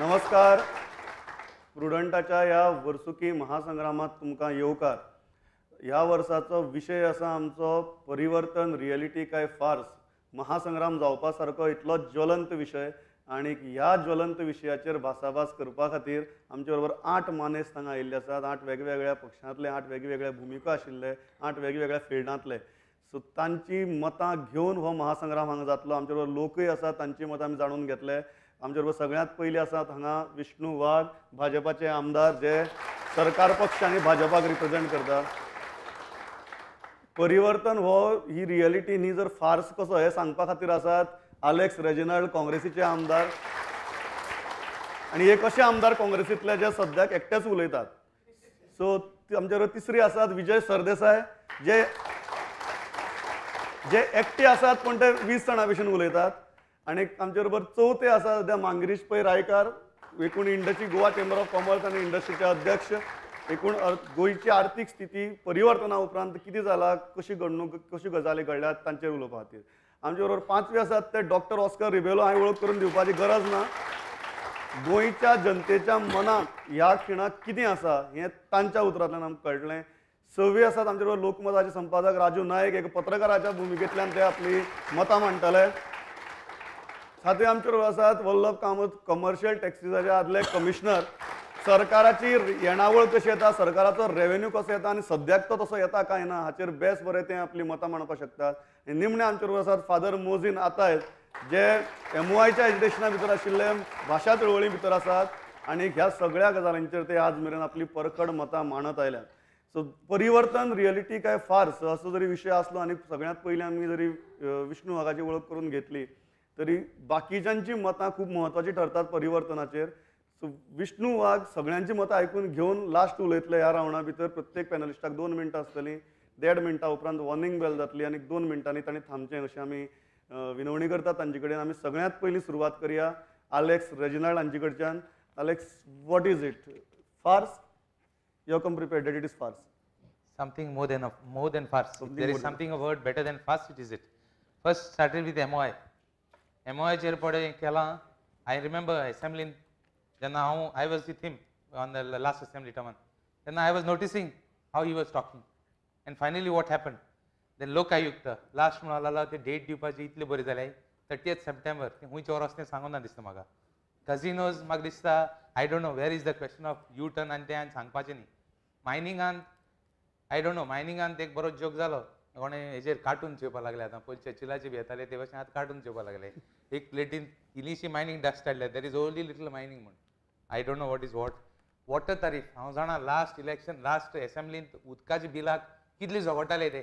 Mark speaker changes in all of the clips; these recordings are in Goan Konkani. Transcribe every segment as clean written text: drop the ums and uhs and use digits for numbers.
Speaker 1: नमस्कार. प्रुडंटाच्या ह्या वर्सुकी महासंग्रामात तुमकां येवकार. ह्या वर्साचो विशय आसा आमचो परिवर्तन रियलिटी काय फार्स. महासंग्राम जावपा सारको इतलो ज्वलंत विशय आनी ह्या ज्वलंत विशयाचेर भासाभास करपा खातीर आमचे बरोबर 8 मानेस्त हांगा आयिल्ले आसात. 8 वेगवेगळ्या पक्षांतले, 8 वेगवेगळ्या भुमिका आशिल्ले, 8 वेगवेगळ्या फिल्डांतले. सो तांची मतां घेवन हो महासंग्राम हांगा जातलो. आमचे बरोबर लोकूय आसात, तांची मतां आमी जाणून घेतले. आमचे बरोबर सगळ्यांत पयलीं आसात हांगा विष्णू वाघ, भाजपाचे आमदार, जे सरकार पक्ष आनी भाजपाक रिप्रेझेंट करता. परिवर्तन हो ही रियलिटी न्ही जर फार्स कसो हें सांगपा खातीर आसात आलेक्स रेजिनाल्ड, काँग्रेसीचे आमदार. आनी एक अशे आमदार काँग्रेसींतले जे सद्याक एकटेच उलयतात. सो आमचे बरोबर तिसरी आसात विजय सरदेसाय, जे जे एकटे आसात पूण ते 20 जाणां भशेन उलयतात. आनी आमचे बरोबर चवथे आसा सद्या मांगिरीश पै रायकार, एकूण industry Goa chamber of commerce आनी इंडस्ट्रीचे अध्यक्ष. एकूण गोंयची आर्थीक स्थिती परिवर्तना उपरांत कितें जाला, कशी घडणूक, कशी गजाली घडल्यात तांचेर उलोवपा खातीर. आमचे बरोबर पांचवे आसात ते डॉक्टर ऑस्कर रिबेलो. हांवें वळख करून दिवपाची गरज ना. गोंयच्या जनतेच्या मनांत ह्या खिणाक कितें आसा हें तांच्या उतरांतल्यान आमकां कळटलें. सवे आसात आमचे बरोबर लोकमताचे संपादक राजू नायक, एक पत्रकाराच्या भुमिकेंतल्यान ते आपली मतां मांडटले. सातवे आमचे बरोबर आसात वल्लभ कामत, कमर्शियल टॅक्सीजाचे आदले कमिशनर. सरकाराची येणावळ कशी येता, सरकाराचो रेवेन्यू कसो येता आनी सद्याक तो तसो येता काय ना हाचेर बेस बरें ते आपली मतां मांडपाक शकतात. निमणे आमचे बरोबर आसात फादर मोझीन आतायत, जे MOIच्या एज्युकेशना भितर आशिल्ले, भाशा चळवळी भितर आसात आनी ह्या सगळ्या गजालींचेर ते आज मेरेन आपली परखड मतां मांडत आयल्यात. सो परिवर्तन रियलिटी काय फार्स असो जरी विशय आसलो आनी सगळ्यांत पयलीं आमी जरी विष्णू वाघाची वळख करून घेतली तरी बाकीच्यांची मतां खूब म्हत्वाची ठरतात परिवर्तनाचेर. सो विष्णू वाघ सगळ्यांची मतां आयकून घेवन लास्ट उलयतले. ह्या रावंडा भितर प्रत्येक पॅनलिस्टाक 2 मिनटां आसतलीं. 1.5 मिनटां उपरांत वॉर्निंग बेल जातली आनी 2 मिनटांनी तांणी थांबचें अशें आमी विनवणी करतात तांचे कडेन. आमी सगळ्यांत पयलीं सुरवात करया आलेक्स रेजिनाल्ड हांचे कडच्यान. Alex, what is it? Farce? You come prepared that it is farce.
Speaker 2: Something more than farce. If there is something a word better than farce, it is it. First started with MOI. MOI चेर पडे केलां. I remember असेंब्लीन जेन्ना हांव, I was with him on the last assembly टर्मान, तेन्ना I was noticing how he was talking. And finally what happen, then Lokayukta last म्हणून लागला ते डेट दिवपाची इतली बरी जाली 30 सप्टेंबर. तें खंयच्या वर वचता तें सांगूना दिसता म्हाका. कझिनोज म्हाका दिसता, I don't know where is the question of U turn आनी तें हांवें सांगपाचें न्ही. मायनिंगान I don't know, मायनिंगान एक बरो जोक जालो. कोणें हेजेर कार्टून चेवपाक लागले. आतां पयलीं चर्चिलाचे बी येताले ते भशेन आतां कार्टून चेवपाक लागले. एक प्लेटीन इल्लीशी मायनींग डस्ट हाडल्या, there is only little mining म्हूण. I don't know what is what. Water tariff हांव जाणा, लास्ट इलेक्शन, लास्ट एसेंब्लींत उदकाच्या बिलाक कितली झगडटाले ते.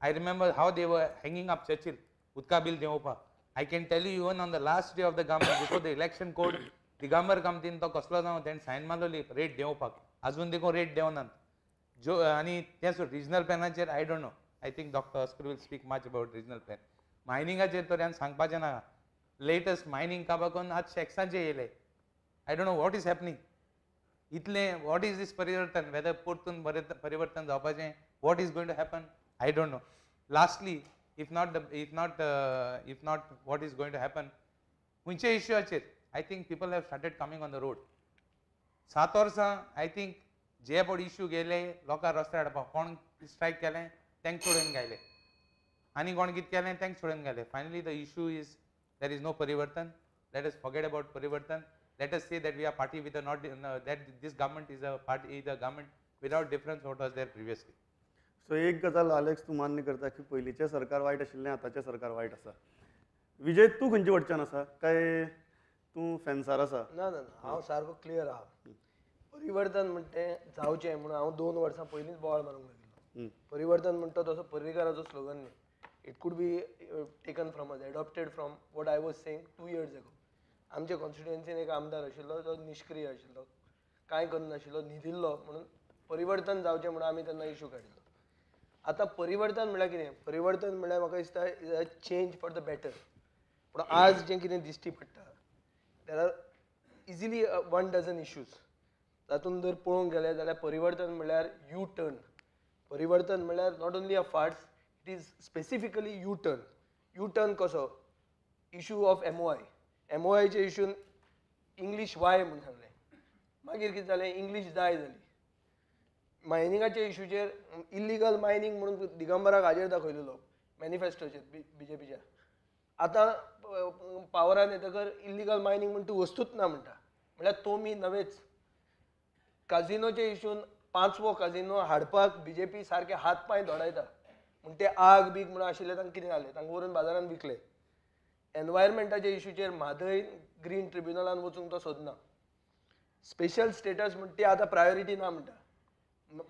Speaker 2: I remember how they were hanging up Churchill उदका bill देंवोवपाक. I can tell you even on the last day of the government before the election code, Digambar कामतीन तो कसलो जावं तेणें सायन मारलोली रेट देंवोवपाक. आजून देखून रेट देंवनात. जो आनी तें सोड, regional प्लॅनाचेर I don't know. I think doctor Oscar will speak much about regional plan. मायनिंगाचेर तर हांवें सांगपाचें ना. लेटस्ट मायनींग काबाकून आज शॅक्सांचेर येयले. I don't know what is happening. इतलें what is these परिवर्तन, वेदर परतून बरें परिवर्तन जावपाचें, what is going to happen I don't know. Lastly, if not if not what is going to happen खंयच्या इश्यूचेर I think people have started coming on the road. 7 वर्सां I think जे पड इश्यू गेले लोकांक रस्त्यार हाडपाक, कोण स्ट्रायक केलें तांकां सोडून घायले आनी कोण कितें केलें तांकां सोडून घायले. Finally the issue is there is no Parivartan. Let us forget about Parivartan. Let us say that we are party with a not that this government is a party, is a government without difference what was there previously.
Speaker 1: So एक गजाल आलेक्स तूं मान्य करता की पयलींचें सरकार वायट आशिल्लें, आतांचें सरकार वायट आसा. विजय, तूं खंयचे वटच्यान आसा काय तूं फेन्सार आसा?
Speaker 3: ना ना, हांव सारको क्लियर आहा. परिवर्तन म्हणटा तें जावचें म्हणून हांव 2 वर्सां पयलींच बोवाळ मारूंक लागिल्लो. परिवर्तन म्हणटा तसो पर्रीकाराचो स्लोगन न्ही. It could be taken from us, adopted from what I was saying 2 years ago. आमच्या कॉन्स्टिट्युएन्सीन एक आमदार आशिल्लो जो निश्क्रीय आशिल्लो, कांय करनाशिल्लो, न्हिदिल्लो. म्हणून परिवर्तन जावचें म्हणून आमी तेन्ना इशू काडिल्लो. आतां परिवर्तन म्हणल्यार कितें? परिवर्तन म्हणल्यार म्हाका दिसता is a change for the better. पूण आज जें कितें दिश्टी पडटा, there are easily 1 dozen issues. तातूंत जर पळोवंक गेलें जाल्यार परिवर्तन म्हणल्यार यू टर्न. परिवर्तन म्हणल्यार not only a farce, it is specifically U turn. U turn कसो? Issue of MOI. MOIचे इशून इंग्लीश वाय म्हूण सांगलें, मागीर कितें जालें, इंग्लीश जाय जाली. मायनिंगाच्या इशूचेर इल्लिगल मायनींग म्हणून दिगंबराक हाजेर दाखयलेलो मॅनिफेस्टोचेर बीजेपीच्या. आतां पावरान येतकर इल्लिगल मायनींग म्हूण ती वस्तूच ना म्हणटा, म्हळ्यार तो मी नवेच. काजिनोच्या इशून 5वो काजिनो हाडपाक बीजेपी सारके हात पांय धोडायता म्हूण ते आग बीग म्हणून आशिल्ले तांकां कितें जालें, तांकां व्हरून बाजारान विकले. एनवायरमेंटाच्या इशूचेर म्हादय ग्रीन ट्रिब्युनलान वचूंक तो सोदना. स्पेशल स्टेटस म्हण ती आतां प्रायोरिटी ना म्हणटा,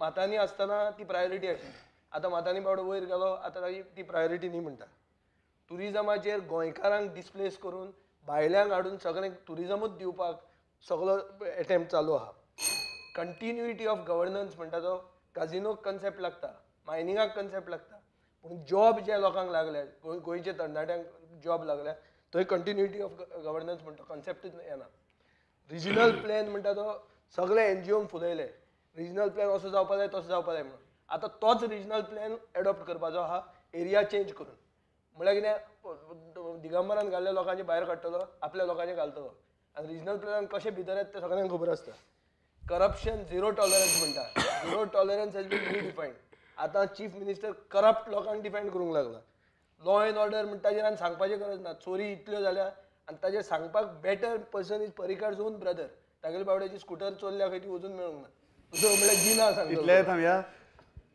Speaker 3: मातांनी आसतना ती प्रायोरिटी आशिल्ली, आतां मातांनी बावडो वयर गेलो, आतां ताची ती प्रायोरिटी न्ही म्हणटा. ट्युरिजमाचेर गोंयकारांक डिस्प्लेस करून भायल्यांक हाडून सगळें ट्युरिजमूच दिवपाक सगळो एटेम्प्ट चालू आहा. कंटिन्युइटी ऑफ गवर्नन्स म्हणटा तो काजिनोक कन्सेप्ट लागता, मायनिंगाक कन्सेप्ट लागता, पूण जॉब जे लोकांक लागल्या, गोंयच्या तरणाट्यांक जॉब लागल्या, थंय कंटिन्युइटी ऑफ गवर्नन्स म्हणटा कन्सेप्टूच येना. रिजनल प्लॅन म्हणटा तो सगळे एनजीओन फुलयले, रिजनल प्लॅन असो जावपा जाय तसो जावपा जाय म्हणून. आतां तोच रिजनल प्लॅन एडॉप्ट करपाचो आहा एरिया चेंज करून, म्हळ्यार कितें, दिगंबरान घाल्ल्या लोकांचे भायर काडटलो, आपल्या लोकांचे घालतलो. आनी रिजनल प्लॅनान कशें भितर येता तें सगळ्यांक खबर आसता. करप्शन झिरो टॉलरन्स म्हणटा, zero tolerance has been redefined. आतां चीफ मिनिस्टर करप्ट लोकांक डिफेंड करूंक लागला. लॉ एंड ऑर्डर म्हणटा ताजेर आनी सांगपाची गरज ना, चोरी इतल्यो जाल्या आनी ताजेर सांगपाक better person is Parrikar's own brother. तागेले बावड्याची स्कुटर चोरल्या खंय ती वचून मेळूंक ना, दुसरो म्हळ्यार जिना सांगता.
Speaker 1: इतलें थांबया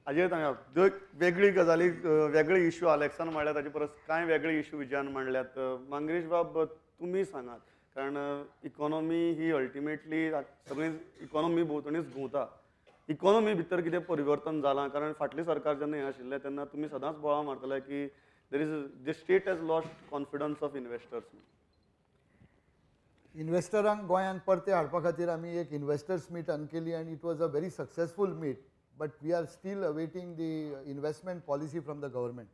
Speaker 1: हाजेर थांबया. जो वेगळी गजाली वेगळे इश्यू आलेक्सान मांडल्या ताचे परस कांय वेगळे इश्यू विजयान मांडल्यात. मांगरीश बाब तुमी सांगात, कारण इकॉनॉमी ही अल्टिमेटली सगळी इकॉनॉमी भोंवतणीच घुंवता. इकॉनॉमी भितर कितें परिवर्तन जालां? कारण फाटलें सरकार जेन्ना हें आशिल्लें तेन्ना तुमी सदांच बोवाळ मारताले की there is the state has lost confidence of investors.
Speaker 4: इन्वेस्टरांक गोंयांत परते हाडपा खातीर आमी एक इन्वेस्टर्स मीट केली आनी it was a very successful meet, but we are still awaiting the investment policy from the government.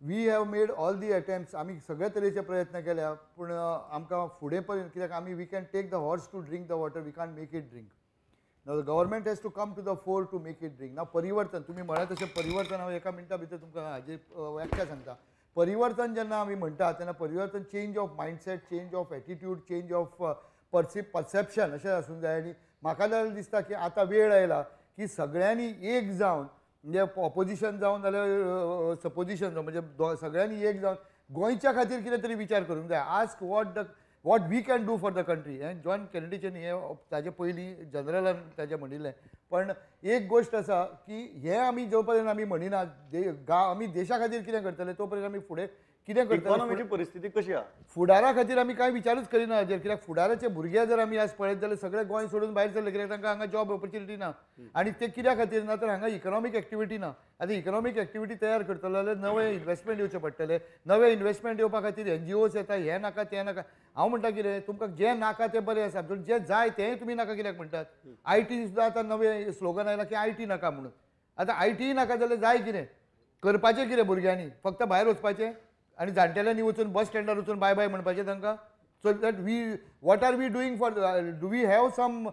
Speaker 4: We have made all the attempts, आमी सगळे तरेचे प्रयत्न केल्या, पूण आमकां फुडें पर्यंत कित्याक आमी we can take the horse to drink the water, we can't make it drink. Now the government has to come to the fore to make it drink. Now परिवर्तन तुमी म्हळ्यार तशें परिवर्तन हांव एका मिनटा भितर तुमकां हाजी व्याख्या सांगता. परिवर्तन जेन्ना आमी म्हणटा तेन्ना परिवर्तन change of mindset, change of attitude, change of perception अशें आसूंक जाय. आनी म्हाका जाल्यार दिसता की आतां वेळ आयला की सगळ्यांनी एक जावन, म्हणजे ऑपोजिशन जावन जाल्यार सपोजिशन जावन, म्हणजे सगळ्यांनी एक जावन गोंयच्या खातीर कितें तरी विचार करूंक जाय. Ask what we can do for the country. हें जॉन केनेडीचें हें ताजे पयलीं जनरलान ताजें म्हणिल्लें. पण एक गोश्ट आसा की हें आमी जो पर्यंत आमी म्हणिना आमी देशा खातीर कितें करतले तो पर्यंत आमी फुडें कितें करतले.
Speaker 1: इकॉनॉमीची परिस्थिती कशी आसा,
Speaker 4: फुडारा खातीर आमी कांय विचारूच करिना हाजेर. कित्याक फुडाराचे भुरगे जर आमी आज पळयत जाल्यार सगळे गोंय सोडून भायर सरले, कित्याक तांकां हांगा जॉब ऑपॉर्च्युनिटी ना. आनी ते कित्या खातीर ना तर हांगा इकॉनॉमीक एक्टिविटी ना. आतां इकॉनॉमीक एक्टिविटी तयार करतलो जाल्यार नवे इन्वेस्टमेंट येवचें पडटलें. नवे इन्वेस्टमेंट येवपा खातीर एनजीओस येता, हें नाका तें नाका. हांव म्हणटा कितें, तुमकां जें नाका तें बरें आसा, पूण जें जाय तेंय तुमी नाका कित्याक म्हणटात. I T सुद्दां आतां नवें स्लोगन आयलां की I T नाका म्हणून. आतां I T नाका जाल्यार जाय कितें, करपाचें कितें भुरग्यांनी, फक्त भायर वचपाचें आनी जाणटेल्यांनी वचून बस स्टँडार वचून बाय बाय म्हणपाचें तांकां. So that we what are we doing for, do we have some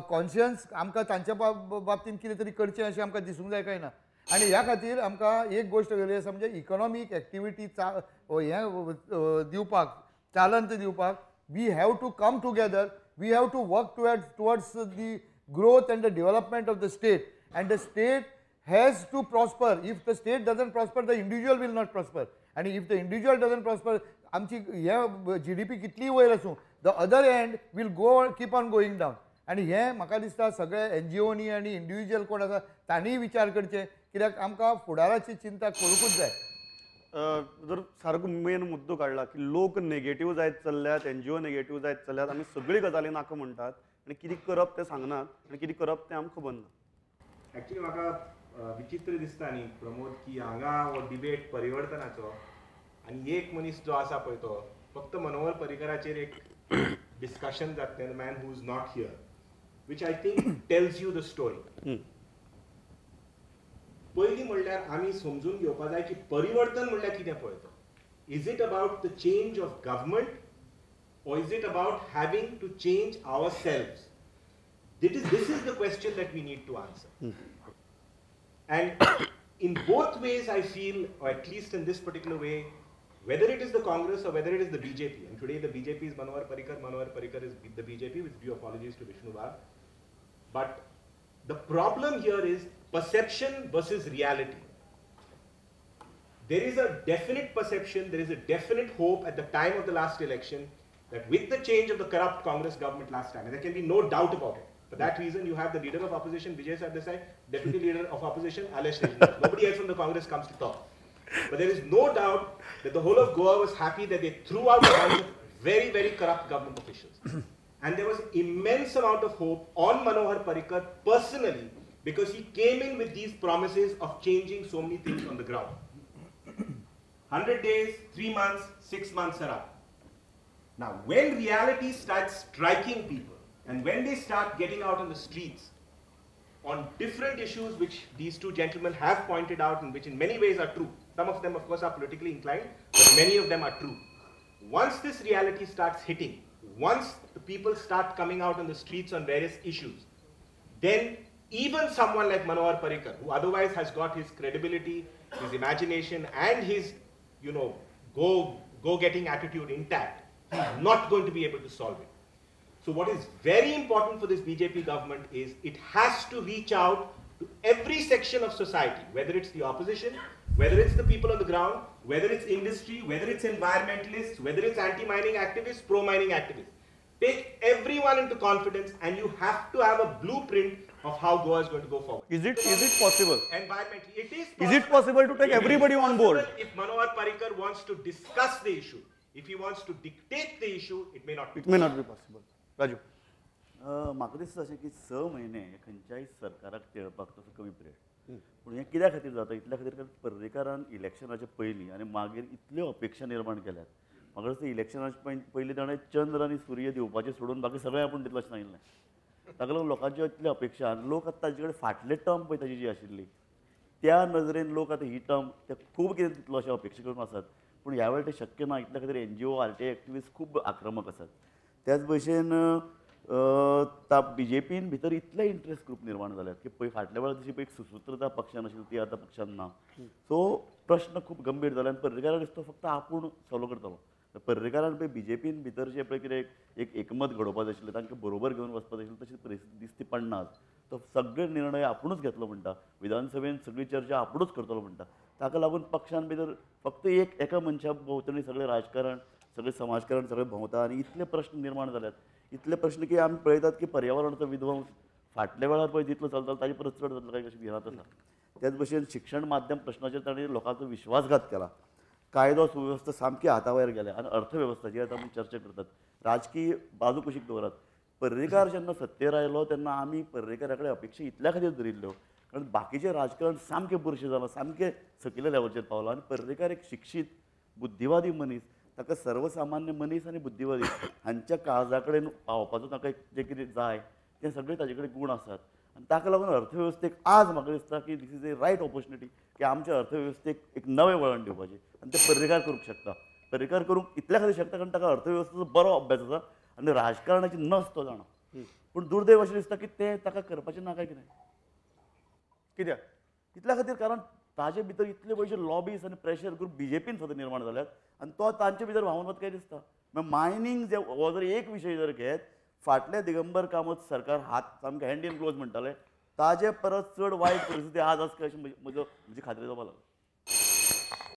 Speaker 4: conscience? आमकां तांच्या बाबतींत कितें तरी करचें अशें आमकां दिसूंक जाय काय ना. आनी ह्या खातीर आमकां एक गोश्ट वेगळी आसा, म्हणजे इकॉनॉमीक एक्टिविटी हें दिवपाक, चालंत दिवपाक we have to come together, we have to work towards the growth and the development of the state, and the state has to prosper. If the state doesn't prosper, the individual will not prosper, and if the individual doesn't prosper, आमची हे जी डी पी कितलीय वयर आसूं, the other end will go keep on going down. आनी हें म्हाका दिसता सगळे एन जी ओनी आनी इंडिविज्युअल कोण आसा तांणीय विचार करचे, कित्याक आमकां फुडाराची चिंता करूंकूच जाय.
Speaker 1: जर सारको मेन मुद्दो काडला की लोक नेगेटीव जायत चल्ल्यात, एन जी ओ नेगेटीव जायत चल्ल्यात, आमी सगळी गजाली नाका म्हणटात आनी कितें करप तें सांगनात आनी कितें करप तें आमकां खबर ना.
Speaker 5: एक्चुली म्हाका विचित्र दिसता न्ही प्रमोद की हांगा हो डिबेट परिवर्तनाचो आनी एक मनीस जो आसा पळय तो फक्त मनोहर पर्रीकराचेर एक डिस्कशन जातलें, the man who is not here, which I think tells you the story. पयलीं म्हणल्यार आमी समजून घेवपा जाय की परिवर्तन म्हणल्यार कितें पळय तो. Is it about the change of government or is it about having to change ourselves? This is the question that we need to answer. And in both ways I feel, or at least in this particular way, Whether it is the Congress or whether it is the BJP, and today the BJP is Manohar Parrikar, Manohar Parrikar is the BJP, with due apologies to Vishnu Wagh. But the problem here is perception versus reality. There is a definite perception, there is a definite hope at the time of the last election that with the change of the corrupt Congress government last time, and there can be no doubt about it. For that reason, you have the leader of opposition, Vijay Sardesai, deputy leader of opposition, Alesh Rejinal. Nobody else from the Congress comes to talk. But there is no doubt that the whole of Goa was happy that they threw out a bunch of very, very corrupt government officials. And there was immense amount of hope on Manohar Parrikar personally, because he came in with these promises of changing so many things on the ground. 100 days, 3 months, 6 months are up. Now, when reality starts striking people, and when they start getting out on the streets on different issues which these two gentlemen have pointed out and which in many ways are true. Some of them, of course, are politically inclined, but many of them are true. Once this reality starts hitting, once the people start coming out on the streets on various issues, then even someone like Manohar Parrikar, who otherwise has got his credibility, his imagination, and his, you know, go-getting attitude intact, he's not going to be able to solve it. So what is very important for this BJP government is it has to reach out to every section of society, whether it's the opposition, whether it's the people on the ground, whether it's industry, whether it's environmentalists, whether it's anti-mining activists, pro-mining activists. Take everyone into confidence, and you have to have a blueprint of how Goa is going to go forward.
Speaker 1: Is it possible?
Speaker 5: Environmentally, it is possible.
Speaker 1: Is it possible to take everybody on board?
Speaker 5: If Manohar Parrikar wants to discuss the issue, if he wants to dictate the issue, it may not be.
Speaker 1: It may not be possible. Raju.
Speaker 6: म्हाका दिसता अशें की 6 म्हयने खंयच्याय सरकाराक तेळपाक तसो कमी पिरियड, पूण हें कित्या खातीर जाता इतल्या खातीर कारण पर्रीकारान इलेक्शनाचे पयलीं आनी मागीर इतल्यो अपेक्षा निर्माण केल्यात. म्हाका दिसता इलेक्शनाचे पयलीं ताणें चंद्र आनी सूर्य दिवपाचें सोडून बाकी सगळें आपूण दितलो अशें सांगिल्लें. ताका लागून लोकांच्यो इतल्यो अपेक्षा आनी लोक आतां ताजे कडेन फाटले टर्म पळय ताजी जी आशिल्ली त्या नदरेन लोक आतां ही टर्म ते खूब कितें दितलो अशें अपेक्षा करून आसात, पूण ह्या वेळार तें शक्य ना. इतल्या खातीर NGO RTI activist खूब आक्रमक आसात. त्याच भशेन बी जे पीन भितर इतले इंट्रस्ट ग्रूप निर्माण जाल्यात की पळय फाटल्या वेळार जशी पळय एक सुसूत्रता पक्षान आशिल्ली ती आतां पक्षान ना. सो प्रश्न खूब गंभीर जाला आनी पर्रीकाराक दिसता फक्त आपूण सॉल्व करतलो. पर्रीकारान पळय बी जे पीन भितर जें पळय कितें एक एकमत घडोवपाक जाय आशिल्लें, तांकां बरोबर घेवन वचपाक जाय आशिल्लें, तशी परिस्थिती दिसती पडना आज. तो सगळे निर्णय आपुणूच घेतलो म्हणटा, विधानसभेन सगळी चर्चा आपुणूच करतलो म्हणटा. ताका लागून पक्षान भितर फक्त एक एका मनशा भोंवतणी सगळें राजकारण, सगळें समाजकारण सगळें भोंवता आनी इतले प्रश्न निर्माण जाल्यात, इतले प्रश्न की आमी पळयतात की पर्यावरणाचो विध्वंस फाटल्या वेळार पळय जितलो चलतालो ताजे परत चड जातलो काय अशी भिरांत आसा. त्याच भशेन शिक्षण माध्यम प्रश्नाचेर ताणें लोकांचो विश्वासघात केला, कायदो सुवेवस्था सामकी हाता भायर गेल्या आनी अर्थवेवस्था जी आतां आमी चर्चा करतात राजकीय बाजू कुशीक दवरात. पर्रीकार जेन्ना सत्तेर आयलो तेन्ना आमी पर्रीकारा कडेन अपेक्षा इतल्या खातीर धरिल्ल्यो कारण बाकीचें राजकारण सामकें बुरशें जालां, सामकें सकयल्या लेवलाचेर पावलां आनी पर्रीकार एक शिक्षीत बुद्धिवादी मनीस, ताका सर्वसामान्य मनीस आनी बुद्धिवादी हांच्या काळजा कडेन पावपाचो ताका एक जें कितें जाय तें सगळें ताजे कडेन गूण आसात आनी ताका लागून अर्थवेवस्थेक आज म्हाका दिसता की this is a right opportunity की आमच्या अर्थवेवस्थेक एक नवें वळण दिवपाचें आनी तें पर्रीकार करूंक शकता. पर्रीकार करूंक इतल्या खातीर शकता कारण ताका अर्थवेवस्थेचो बरो अभ्यास आसा आनी राजकारणाची नस तो जाणा. पूण दुर्दैव अशें दिसता की तें ताका करपाचें ना काय कितें
Speaker 1: कित्याक
Speaker 6: इतल्या खातीर कारण ताजे भितर इतले पयशे लॉबीज आनी प्रेशर ग्रूप बी जे पीन सुद्दां निर्माण जाल्यात आनी तो तांचे भितर व्हांवून वता काय दिसता. मागीर मायनींग जे हो जर एक विशय जर घेत फाटले दिगंबर कामत सरकार हात सामके हँड इन क्लोज म्हणटाले ताजे परत चड वायट परिस्थिती आज आसा अशें म्हजी खात्री जावपाक लागली.